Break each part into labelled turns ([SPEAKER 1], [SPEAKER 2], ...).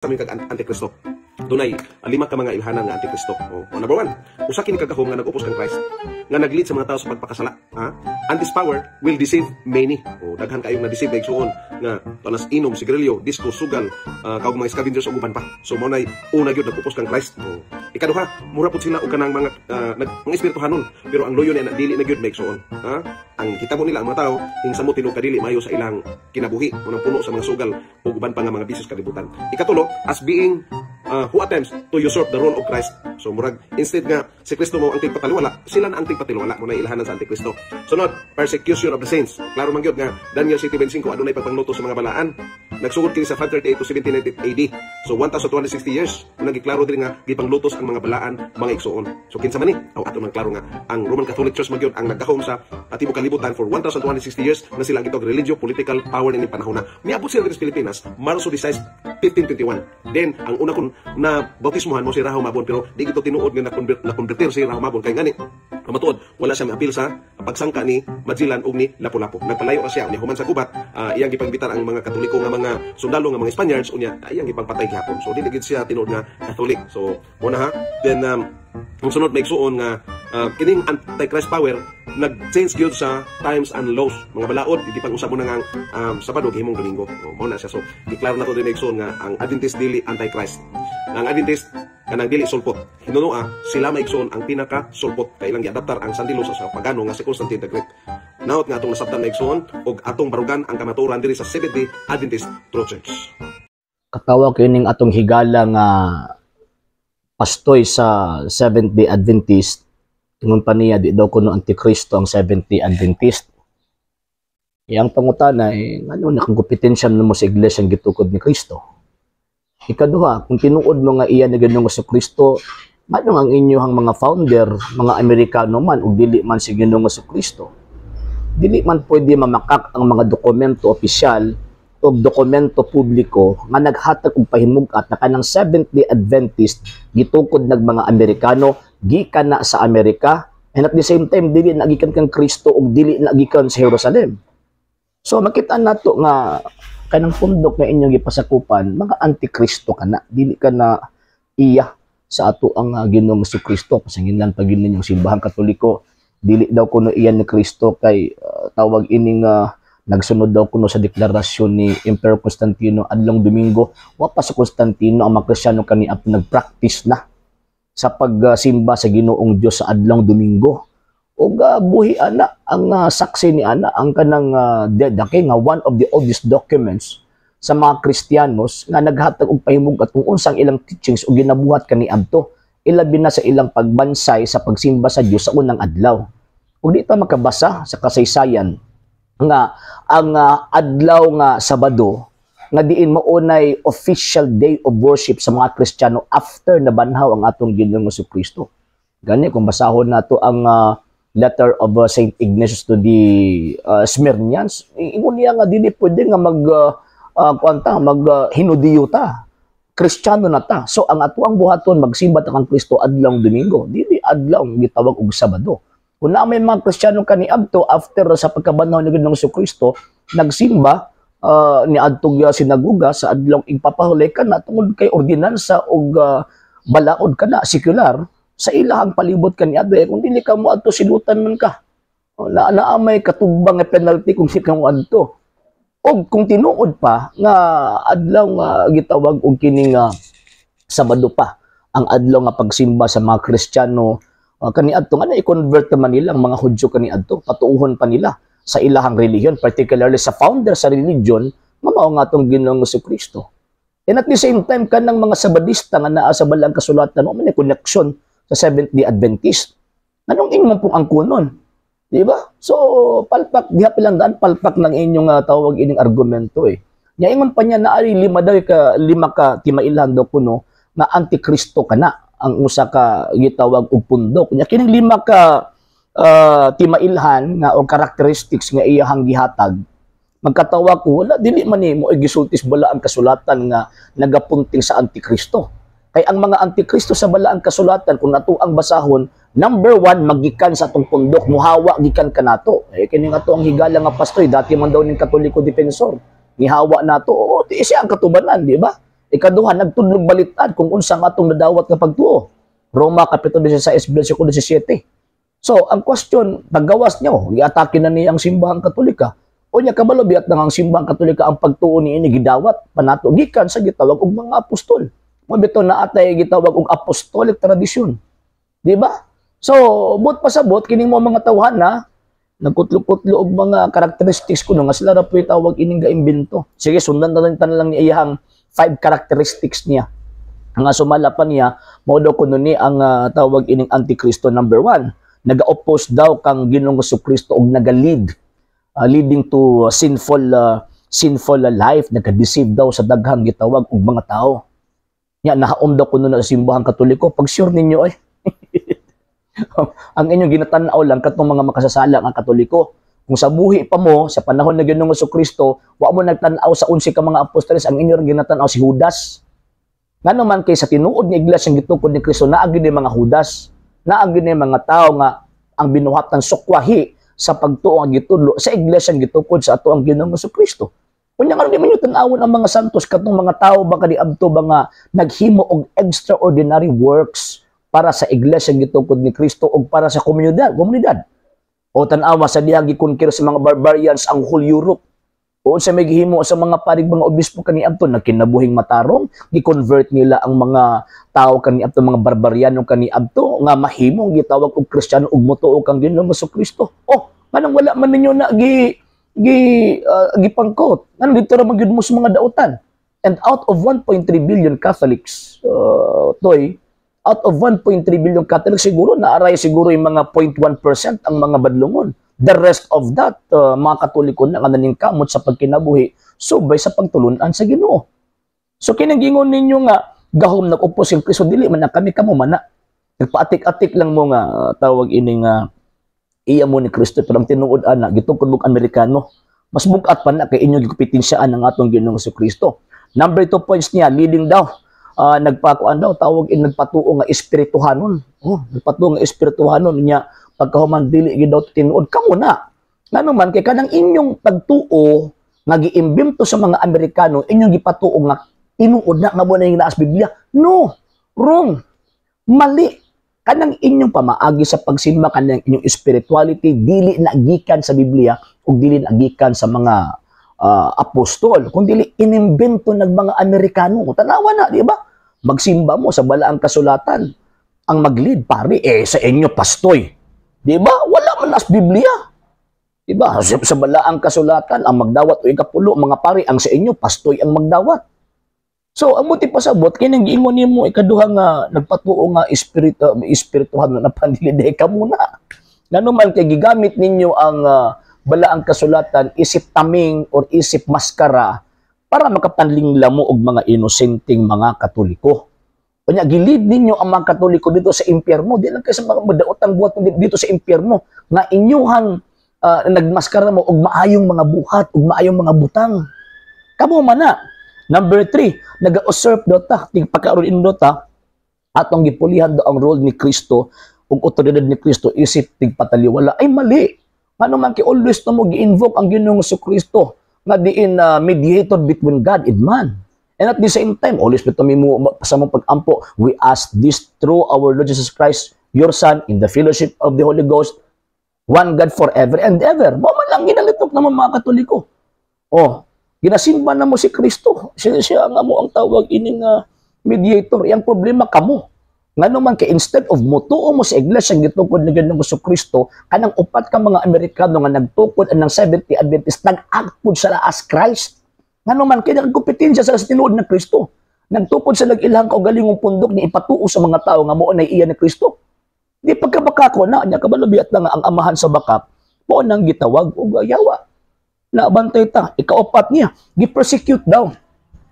[SPEAKER 1] Kami kag Antikristo. Dunay lima ka mga ilhanan nga Antikristo. Oh, number one, usa kini kagahom nga nag-upos kang Christ nga nag-lead sa mga tao sa pagpakasala. Ha? And this power will deceive many. Oh, daghan kayong na-deceive, igsuon, nga tanas inom, sigarilyo, disco, sugal, kaug mga scavengers ug uban pa. So mao nay una gyud, nag-upos kang Christ. Oh. Ikaduha, mura pud sila og kanang mga mga espirituhanon, pero ang luyo niya dili na gyud, mga igsuon. Ha? Ang kita mo nila ang mga tao hingsamot tinuod kadili maayo sa ilang kinabuhi, unang puno sa mga sugal ug uban pa nga mga bisyo sa kalibutan. Ikatulo, as being who attempts to usurp the role of Christ. So murag instead nga si Kristo mo ang tigpataliwala, sila na ang tigpataliwala mo na ilhanan sa Antikristo. Sunod, persecution of the saints. Klaro man gyud nga Daniel 7:25, adunay pagpangluto sa mga balaan. Nagsugod kini sa 538 to 1798 AD. So 1260 years. Unang giklaro diri nga gipanglutos ang mga balaan, mga igsuon. So kinsa man ni? Aw, ato nang klaro nga ang Roman Catholic Church man gyud ang naggahom sa tibuok kalibutan for 1260 years na sila ang gitawag religio political power ni panahon na. Miabot sila diri sa Pilipinas Marso 16, 1521. Then ang una kon na bautismohan mo si Rajo Mabon, pero di gito tinuod nga na-convert na convertir si Rajo Mabon kay ngani matuod wala siya miapil sa pagsangka ni Magellan ug ni Lapu-Lapu. Nagpalayo ra siya unya human sa gubat, iyang gipangbitar ang mga Katoliko nga mga sundalo nga mga Spaniards, unya iyang gipangpatay gihapon. So dili gid siya tinuod nga Catholic. So mo na ha. Then ang sunod, may igsuon, nga kining Antichrist power nag-change gyud sa times and laws, mga balaod, gipang-usab mo na nga Sabado gihimong Domingo. O, mao na siya. So giklaro na to din, igsuon, nga ang Adventist dili Antichrist. Ang Adventist kanang dili sulpot. Hinunoa sila, maigsuon, ang pinaka sulpot kay ilang giadaptar ang Sunday law sa pagano nga si Constantine the Great. Naot nga atong nasabtan na, igsuon, og atong barugan ang kamatuoran diri sa Seventh-day Adventist True Church.
[SPEAKER 2] Katawa kining atong higala nga pastoy sa Seventh-day Adventist. Ingon pa niya, di daw kuno Antikristo ang Seventh-day Adventist. Iyang pangutana eh, ngano na kung kompetensya mo sa iglesia ang gitukod ni Kristo? Ikaduha, kung tinuod mo nga iya ni Ginoong Kristo, ngano ang inyong mga founder, mga Amerikano man ug dili man si Ginoong Kristo? Dili man pwede mamakak ang mga dokumento opisyal o dokumento publiko nga naghatag og pahimug-at na kanang Seventh-day Adventist gitukod nag mga Amerikano, gikan na sa Amerika, and at the same time dili na gikan kang Kristo ug dili na gikan sa Jerusalem. So makita nato nga kanang pundok nga inyong gipasakupan, mga Antikristo ka na, dili ka na iya sa ato ang Ginoong Kristo. Pasanginlan pag yun ninyong Simbahang Katoliko, dili daw kuno iyan ni Kristo kay tawag ining nagsunod daw kuno sa deklarasyon ni Emperor Constantino adlong Domingo. Wa pa sa Constantino, ang mga Kristiyano kani nagpractice na sa pagsimba sa Ginoong Dios sa adlong Domingo. Ug buhi ana ang saksi ni ana ang kanang daki nga one of the oldest documents sa mga Kristiyanos nga naghatag og pahimug-at kung unsang ilang teachings ug ginabuhat kaniadto, ilabi na sa ilang pagbansay sa pagsimba sa Dios sa unang adlaw. Ug dito makabasa sa kasaysayan nga ang adlaw nga Sabado nga diin maunay official day of worship sa mga Kristiyano after nabanhaw ang atong Ginoong Kristo. Gani kung basahon nato ang letter of Saint Ignatius to the Smyrnians, ingon niya nga dili pwede nga mag kuanta mag hinudiyo ta. Kristiyano na ta. So ang ato ang buhaton, magsimba ta kang Kristo adlong Domingo, dili adlaw gitawag og Sabado. Kung na may mga Kristiyano kaniadto after sa pagkabanhaw ni Ginoong Kristo nagsimba ni adtog sinaguga sa adlong igpapahulay ka na tungod kay ordinansa og balaod ka na sekular sa ilahang palibot kaniadto eh, kung dili ka mo adto, silutan man ka. O, na naa may katugbang nga penalty kung di ka mo adto. Og kung tinuod pa nga adlaw nga gitawag og kining Sabado pa ang adlaw nga pagsimba sa mga Kristiyano kaniadto, nga na i-convert naman nila ang mga Hudyo kaniadto, patuuhon pa nila sa ilahang relihiyon, particularly sa founder sa religion nga mao nga atong Ginoong Kristo. And at the same time, kanang mga Sabadista nga naa sa Balaang Kasulatan, wa man connection sa Seventh-day Adventist. Anong ingon pong angkunon? Di ba? So, palpak, diha pilang daan, palpak ng inyong tawag ining argumento eh. Nya ingon pa niya na ari lima daw ka lima ka timailhan daw kuno nga Antikristo kana ang usa ka gitawag og pundok. Nya kining lima ka timailhan nga o characteristics nga iyahang gihatag, magkatawa ko, wala, dili man ni mo gisultis Balaang Kasulatan nga nagapunting sa Antikristo. Kay ang mga Antikristo sa Balaang Kasulatan, kung nato ang basahon, number one, magikan sa atong pundok, muhawa gikan kanato. Eh, kini nga to ang higala nga pastoy, dati man daw ning Katoliko defensor. Nihawa nato, oo, ti siya ang katubanan, di ba? Ikaduha, nagtudlog balitan kung unsa ang atong nadawat nga pagtuo. Roma Kapitulo 16 versikulo 17. So, ang question, paggawas niyo, giatake na niya ang Simbahang Katolika. O niya kabalo biyat na ang Simbahang Katolika, ang pagtuo ni ini gidawat panato gikan sa gitawag og mga apostol. Mao bitaw na atay gitawag og apostolic tradition. Di ba? So, buot pasabot kining mo mga tawhan na nagkutlo-kutlo og mga characteristics kuno nga sila ra po'y tawag ining gaimbento. Sige, sundan na lang tanan lang ni iyang five characteristics niya. Nga sumala pa niya, mao daw kuno ni ang tawag ining Antikristo. Number one, naga-oppose daw kang Ginoong Kristo og naga-lead leading to sinful life, nagka-deceive daw sa daghang gitawag og mga tao. Nya nahaom daw kuno na sa Simbahang Katoliko. Pag sure ninyo ay ang inyong ginatan-aw lang katong mga makasasala nga Katoliko. Kung sa buhi pa mo sa panahon na Ginoong Kristo, wa mo nagtan-aw sa 11 ka mga apostoles, ang inyong ginatan-aw si Judas. Ngano man kay sa tinuod nga iglesia gitukod ni Kristo, naa gyud mga Judas, naa gyud mga tao nga ang binuhatan sukwahi sa pagtuo ang gitudlo sa iglesia gitukod sa ato ang Ginoong Kristo. Unya karon, di man nyo tan-awon ang mga santos, katong mga tao ba kaniadto ba nga naghimo og extraordinary works para sa iglesia gitukod ni Kristo ug para sa komunidad. O tan-awa sa dihang gi-conquer sa mga barbarians ang whole Europe. O unsa may gihimo sa mga parig, mga obispo kaniadto, nagkinabuhing matarong, gi-convert nila ang mga tao kaniadto, mga barbariano kaniadto nga mahimong gitawag og Kristiyano ug motuo kang Ginoong Kristo. Oh, nganong wala man ninyo na gi gi gipangkot? Nganong dito ra man gyud mo sa mga dautan? And out of 1.3 billion Catholics, toy, out of 1.3 billion Catholics, siguro naaray siguro yung mga 0.1% ang mga badlongon. The rest of that, mga Katoliko na nga naningkamot sa pagkinabuhi, subay sa pagtulunan sa Ginoo. So kinagingon ninyo nga gahom nag-upos si Kristo, dili man na kami, kamo man na. Nagpaatik-atik lang mo nga tawag ining iya mo ni Kristo, pero ang tinuod ana gitukod mong Amerikano. Mas bugat pa na kay inyo gikumpetensyahan ang atong Ginoong Kristo. Number two points niya, leading daw. Nagpakuan daw, tawag in nagpatuo nga espirituhanon. Oh, nagpatuo nga espirituhanon niya pagkahuman dili gid daw tinuod, kamo na. Ngano man kay kanang inyong pagtuo nga giimbento sa mga Amerikano, inyong gipatuo nga tinuod na nga mo na yung naas Biblia. No, wrong. Mali. Kanang inyong pamaagi sa pagsimba, kanang inyong spirituality, dili na gikan sa Biblia ug dili na gikan sa mga apostol, kung dili inimbento ng mga Amerikano. Tanawa na, di ba? Magsimba mo sa Balaang Kasulatan. Ang mag-lead, pare, eh, sa inyo, pastoy. Di ba? Wala man nas Biblia. Di ba? Sa Balaang Kasulatan, ang magdawat o ikapulo, mga pare, ang sa inyo, pastoy ang magdawat. So, ang buti pasabot, kining giingon nimo ikaduha nga nagpatuo nga espirituhan na napandili ka muna. Ngano man kay gigamit ninyo ang Balaang Kasulatan isip taming or isip maskara para makapanlingla mo og mga inosenteng mga Katoliko. Unya gilid ninyo ang mga Katoliko dito sa impyerno, di lang kay sa mga madaotang buhat dito sa impyerno nga inyuhang nagmaskara mo og maayong mga buhat ug maayong mga butang. Kamo man na. Number three, naga-usurp daw ta, ting pagkaroon in ta, atong gipulihan daw ang role ni Kristo ug otoridad ni Kristo isip tigpataliwala, ay mali. Ngano man kay always na mo gi-invoke ang Ginoong Kristo nga diin mediator between God and man. And at the same time, always bitaw mo sa mong pag-ampo, "We ask this through our Lord Jesus Christ, your Son, in the fellowship of the Holy Ghost, one God forever and ever." Mo man lang ginalitok naman mga Katoliko. Oh, ginasimba na mo si Kristo. Siya nga mo ang tawag ining mediator. Yang problema kamo. Ngano man kay instead of motuo mo sa iglesia gitukod ni Ginoong Kristo, kanang upat ka mga Amerikano nga nagtukod anang Seventh-day Adventist, nag-act pud sila as Christ. Ngano man kay nagkompetensya sila sa tinuod ng Kristo. Nagtukod sa ilang kaugalingong pundok ni ipatuo sa mga tao nga mao na iya ni Kristo. Di pagkabakako na nya kabalo biyat lang ang amahan sa bakak mao nang gitawag og yawa. Naabantay ta. Ikaupat niya, gi-persecute daw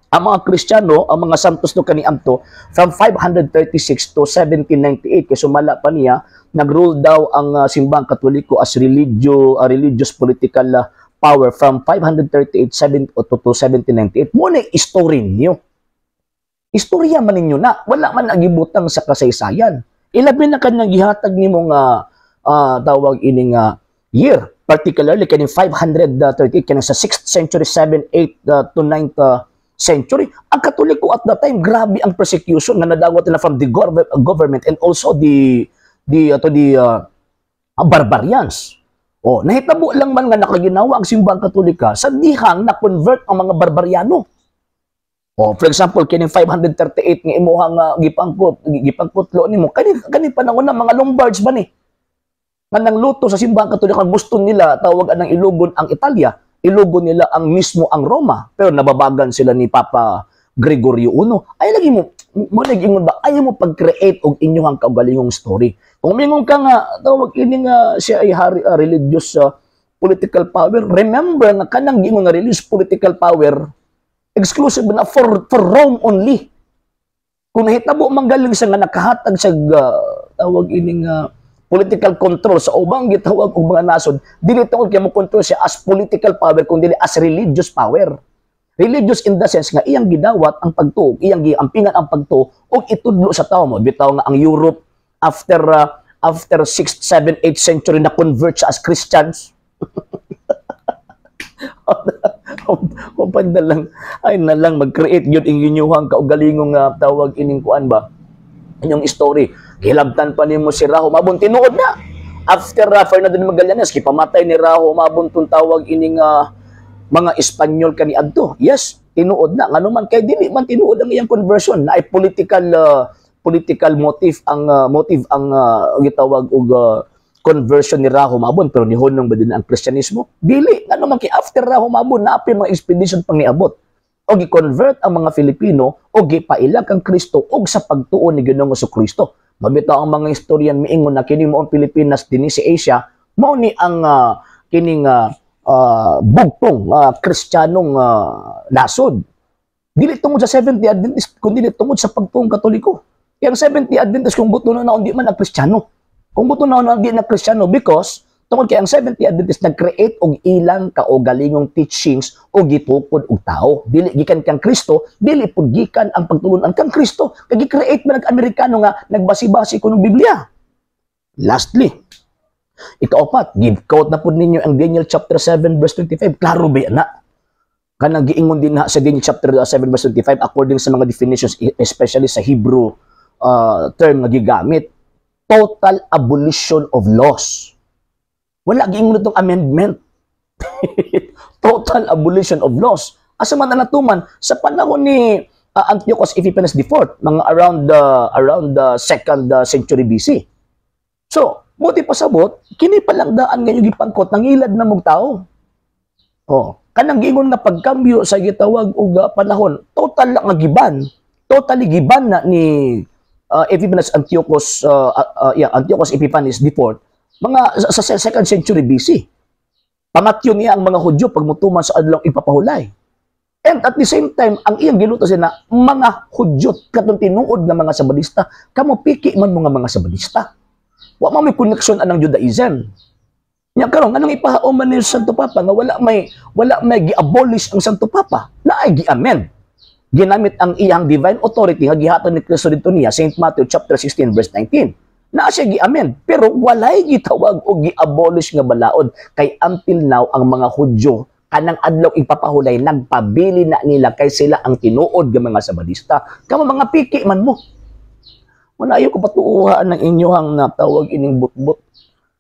[SPEAKER 2] ang mga Kristiyano, ang mga santos no kaniadto from 536 to 1798, kay sumala pa niya nag-rule daw ang Simbahang Katoliko as religious political power from 538 7 to 1798. Mo na istorya niyo. Istorya man ninyo na, wala man nagibutang sa kasaysayan. Ilabi na kanang gihatag nimo nga tawag ining year, particularly kaning 538, kanang sa 6th century, 7, 8 to 9th Century. Ang Katoliko at that time, grabe ang persecution nga nadawat nila from the government and also the to the barbarians. Oh, nahitabo lang man nga nakaginawa ang Simbahang Katolika sa dihang na-convert ang mga barbariano. Oh, for example, kining 538 nga imuhang gipangkot gipangkutlo nimo, kani kani panahon na mga Lombards ba ni? Nga nang luto sa Simbahang Katolika, gusto nila tawag anang ilugon ang Italia, ilugon nila ang mismo ang Roma, pero nababagan sila ni Papa Gregorio I. Ay lagi mo mo nag-ingon ba, ayaw mo pag-create og inyong kaugalingong story. Kung mingon ka nga tawag ini nga siya ay hari, religious political power, remember nga kanang giingon nga religious political power, exclusive na for Rome only. Kung nahitabo man galing sa nga nakahatag sa tawag ining political control sa ubang gitawag og mga nasod, dili tungod kay mo control siya as political power kung dili as religious power. Religious in the sense nga iyang gidawat ang pagtuo, iyang giampingan ang pagtuo ug itudlo sa tao mo. Bitaw nga ang Europe after 6th, 7th, 8th century na convert siya as Christians. Kung na lang ay na lang mag-create gyud ing inyuhang kaugalingong tawag ining kuan ba, inyong story. Gilabtan pa nimo si Rajo Mabon, tinuod na after Fernando de Magallanes, gipamatay ni Rajo Mabon tong tawag ining mga Espanyol kaniadto. Yes, tinuod na, ngano man kay dili man tinuod ang iyang conversion na ay political political motive ang motive ang gitawag og conversion ni Rajo Mabon. Pero nihunong ba din ang Kristyanismo? Dili. Ngano man kay after Rajo Mabon, naapil mga expedition pang niabot o gi-convert ang mga Filipino o gipaila kang Kristo og sa pagtuo ni Ginoong Kristo. Mabitaw ang mga istoryan miingon na kini mo ang Pilipinas dinhi sa Asia, mao ni ang kining bugtong Kristiyanong nasod. Dili tungod sa Seventh-day Adventist, kundi tungod sa pagtuong Katoliko. Kaya ang Seventh-day Adventist, kung buto na di man ang Kristiyano. Kung buto na di na Kristiyano because tungod kay ang Seventh-day Adventist nag-create og ilang kaugalingong teachings o gitukod og tao. Dili gikan kang Kristo, dili pud gikan ang pagtulunan kang Kristo. Kay gi-create man ang Amerikano nga nagbasi-basi kuno Biblia. Lastly, ikaapat, give quote na pud ninyo ang Daniel chapter 7 verse 25. Klaro ba na? Kanang giingon din na sa Daniel chapter 7 verse 25, according sa mga definitions, especially sa Hebrew term nga gigamit, total abolition of laws. Wala giingon itong amendment. Total abolition of laws. Asa man na natuman sa panahon ni Antiochus Epiphanes IV, mga around the second century BC. So, buti pasabot, kini pa lang daan ngayon gipangkot, nangilad na mong tao. Oh, kanang giingon nga pagkambyo sa gitawag og panahon, total lang nga giban. Totally giban na ni Epiphanes Antiochus yeah, Antiochus Epiphanes IV mga sa second century BC. Pamatyon niya ang mga Hudyo pag mutuman sa adlaw ipapahulay. And at the same time, ang iyang giluto siya na mga Hudyo katong tinuod nga mga Sabadista, kamo piki man mga mga Sabadista. Wa man may connection anang Judaism. Nya karon, anong ipahaom man ni Santo Papa nga wala may gi-abolish ang Santo Papa, na ay gi-amend. Ginamit ang iyang divine authority nga gihatag ni Kristo didto niya, St. Matthew chapter 16 verse 19. Na siya gi-amend, pero walay gitawag o gi-abolish nga balaod, kay until now ang mga Hudyo kanang adlaw ipapahulay nagpabili na nila kay sila ang tinuod nga mga Sabadista. Kamo mga piki man mo. Wala, ayaw ko patuuhan ng inyuhang natawag ining butbut.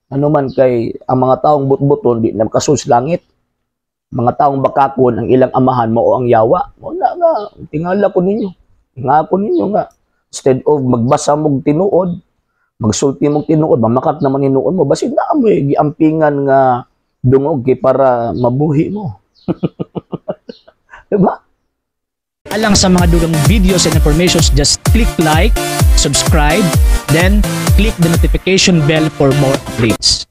[SPEAKER 2] Ano man kay ang mga taong butbuton di na makasulod sa langit. Mga taong bakakon, ang ilang amahan mao ang yawa. Wala nga, tingala ko ninyo. Tingala ko ninyo nga instead of magbasa mog tinuod, magsulti mog tinuod, mamakat naman hinuon mo, basin na mo giampingan nga dungog kay para mabuhi mo. Diba?
[SPEAKER 3] Alang sa mga dugang videos and informations, just click like, subscribe, then click the notification bell for more updates.